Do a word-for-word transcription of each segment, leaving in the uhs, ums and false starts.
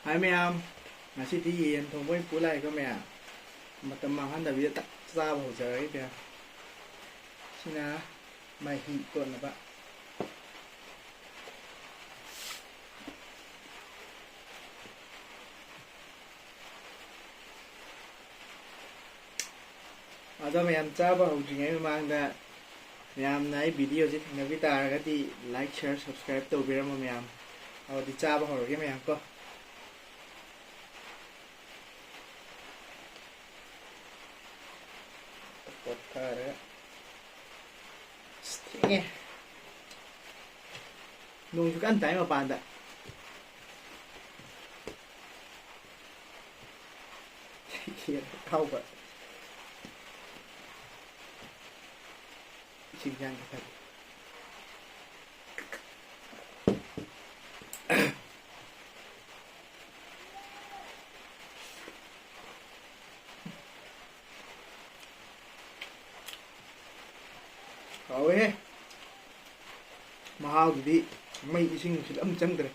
ꯍꯥꯏ ꯃꯌꯥꯝ, ꯉꯁꯤꯗꯤ ꯌꯦꯟ ꯊꯣꯡꯕ ꯑꯣꯏꯅ ꯄꯨ ꯂꯥꯛꯑꯦꯀꯣ ꯃꯌꯥꯝ꯫ ꯃꯇꯝ ꯃꯥꯡꯍꯟꯗꯕꯤꯗ ꯇꯛ ꯆꯥꯕ ꯍꯧꯖꯔꯒꯦ ꯃꯌꯥꯝ꯫ ꯁꯤꯅ ꯃꯍꯤ ꯇꯣꯠꯅꯕ꯫ ꯑꯗꯣ ꯃꯌꯥꯝ, ꯆꯥꯕ ꯍꯧꯗ꯭ꯔꯤꯉꯩ ꯃꯃꯥꯡꯗ ꯃꯌꯥꯝꯅ ꯑꯩ video ꯁꯦ ꯊꯦꯡꯅꯕꯤ ꯇꯥꯔꯒꯗꯤ like, share, subscribe ꯇꯧꯕꯤꯔꯝꯃꯣ ꯃꯌꯥꯝ꯫ ꯑꯗꯨꯗꯤ ꯆꯥꯕ ꯍꯧꯔꯒꯦ ꯃꯌꯥꯝ ꯀꯣ꯫ ꯄꯣꯊꯥꯔꯦ꯫ ꯑꯁ, ꯊꯦꯡꯉꯦ꯫ ꯅꯣꯡꯁꯨ ꯀꯟꯅ ꯇꯥꯏ ꯃꯄꯥꯟꯗ꯫ ꯌꯦꯟ ꯑꯇꯥꯎꯕ꯫ ꯏꯁꯤꯡ ꯌꯥꯝ ꯊꯛꯀꯦ꯫ ꯍꯥꯎꯋꯦꯍꯦ꯫ ꯃꯍꯥꯎꯗꯨꯗꯤ ꯃꯩ ꯏꯁꯤꯡ ꯅꯨꯡꯁꯤꯠ ꯑꯃ ꯆꯪꯗ꯭ꯔꯦ꯫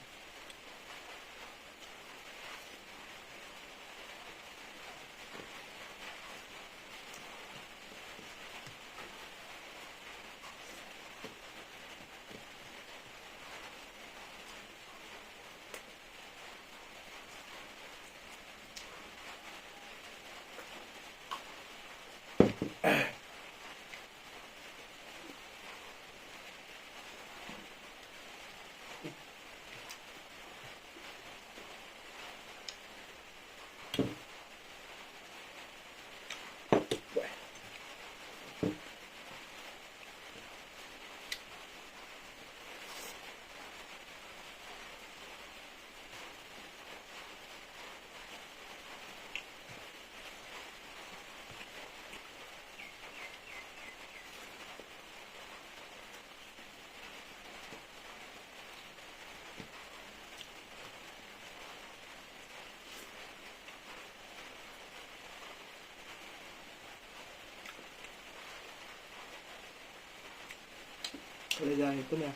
ꯀꯥꯂꯦꯖꯥ ꯃꯦꯠꯄꯅꯦ꯫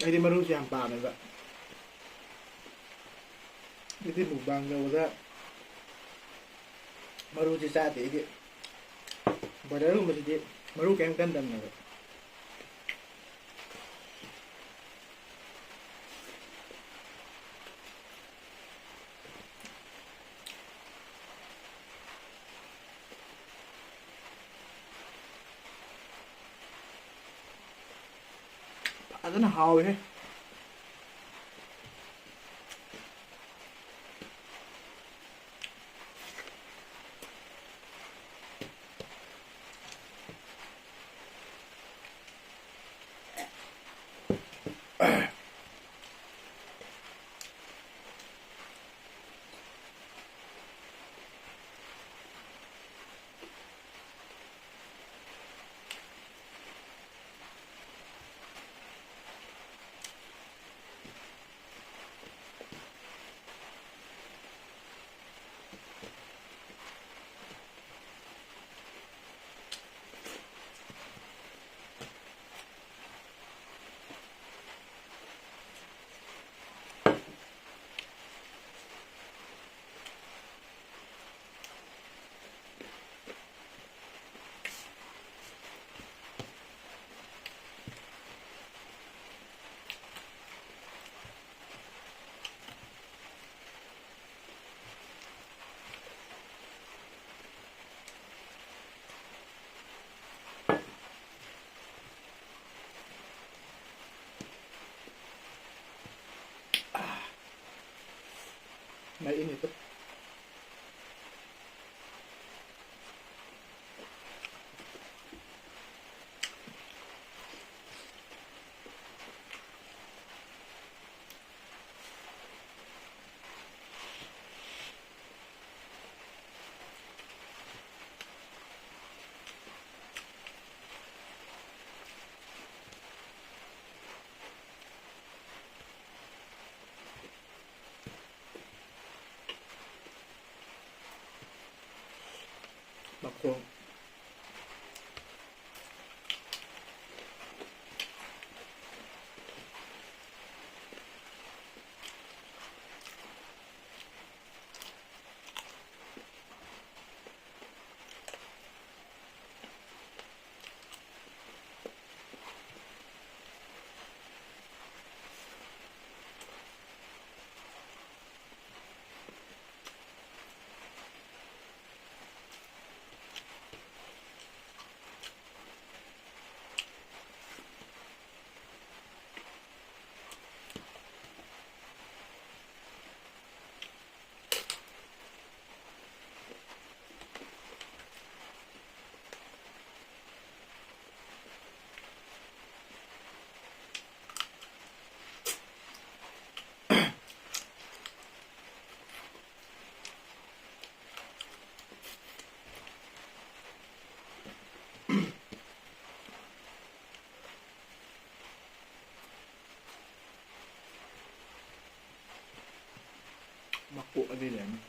ꯑꯩꯗꯤ ꯃꯔꯨꯁꯦ ꯌꯥꯝ ꯄꯥꯝꯃꯦꯕ꯫ ꯑꯩꯗꯤ mukbang ꯇꯧꯕꯗ ꯃꯔꯨꯁꯦ ꯆꯥꯗꯦ ꯑꯩꯗꯤ꯫ Boilerꯒꯨꯝꯕꯁꯤꯗꯤ ꯃꯔꯨ ꯀꯔꯤꯝ ꯀꯟꯗꯕꯅꯦꯕ꯫ ꯐꯖꯅ ꯍꯥꯎꯋꯦꯍꯦ꯫ ꯃꯩ ꯏꯅꯤꯠꯇꯣ꯫ ꯃꯈꯣꯡ꯫ ꯂꯩꯔꯝꯃꯤ꯫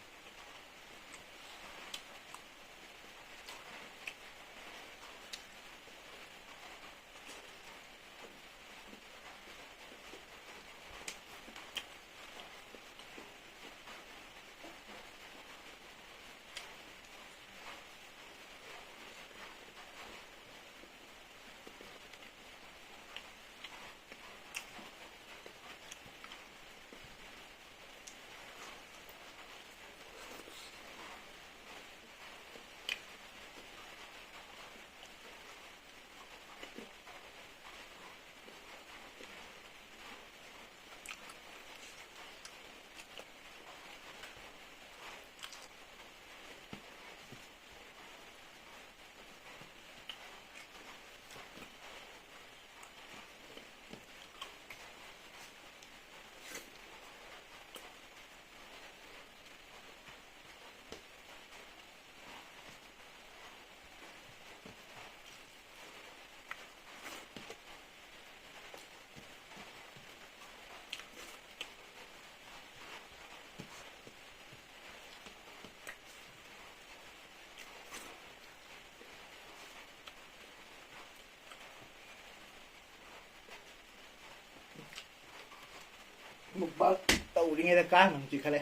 ꯃꯨꯛꯕꯥꯡ ꯇꯧꯔꯤꯉꯩꯗ ꯀꯥꯡꯅ ꯑꯃꯨꯛ ꯆꯤꯛꯈꯠꯂꯦ꯫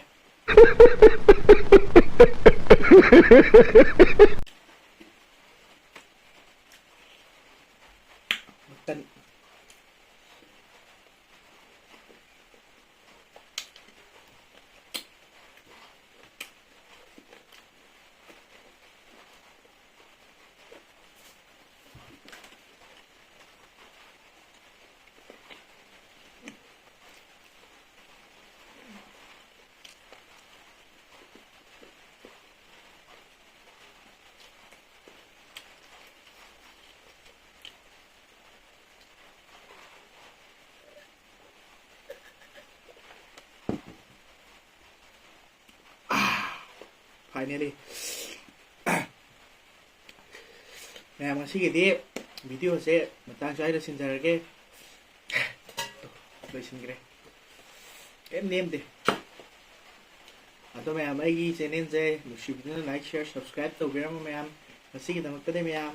ꯃꯇꯟ꯫ Finally, ꯃꯌꯥꯝ, ꯉꯁꯤꯒꯤꯗꯤ video ꯁꯦ ꯃꯇꯥꯡ ꯁ꯭ꯋꯥꯏꯗ ꯂꯣꯏꯁꯤꯟꯖꯔꯒꯦ꯫ ꯂꯣꯏꯁꯤꯟꯈ꯭ꯔꯦ꯫ ꯀꯩꯝ ꯂꯦꯝꯗꯦ꯫ ꯑꯗꯣ ꯃꯌꯥꯝ, ꯑꯩꯒꯤ ꯆꯦꯅꯦꯜꯁꯦ ꯅꯨꯡꯁꯤꯕꯤꯗꯨꯅ ꯂꯥꯏꯛ, ꯁꯤꯌꯔ, ꯁꯕꯁꯀ꯭ꯔꯥꯏꯕ ꯇꯧꯕꯤꯔꯝꯃꯣ ꯃꯌꯥꯝ꯫ ꯉꯁꯤꯒꯤꯗꯃꯛꯇꯗꯤ ꯃꯌꯥꯝ,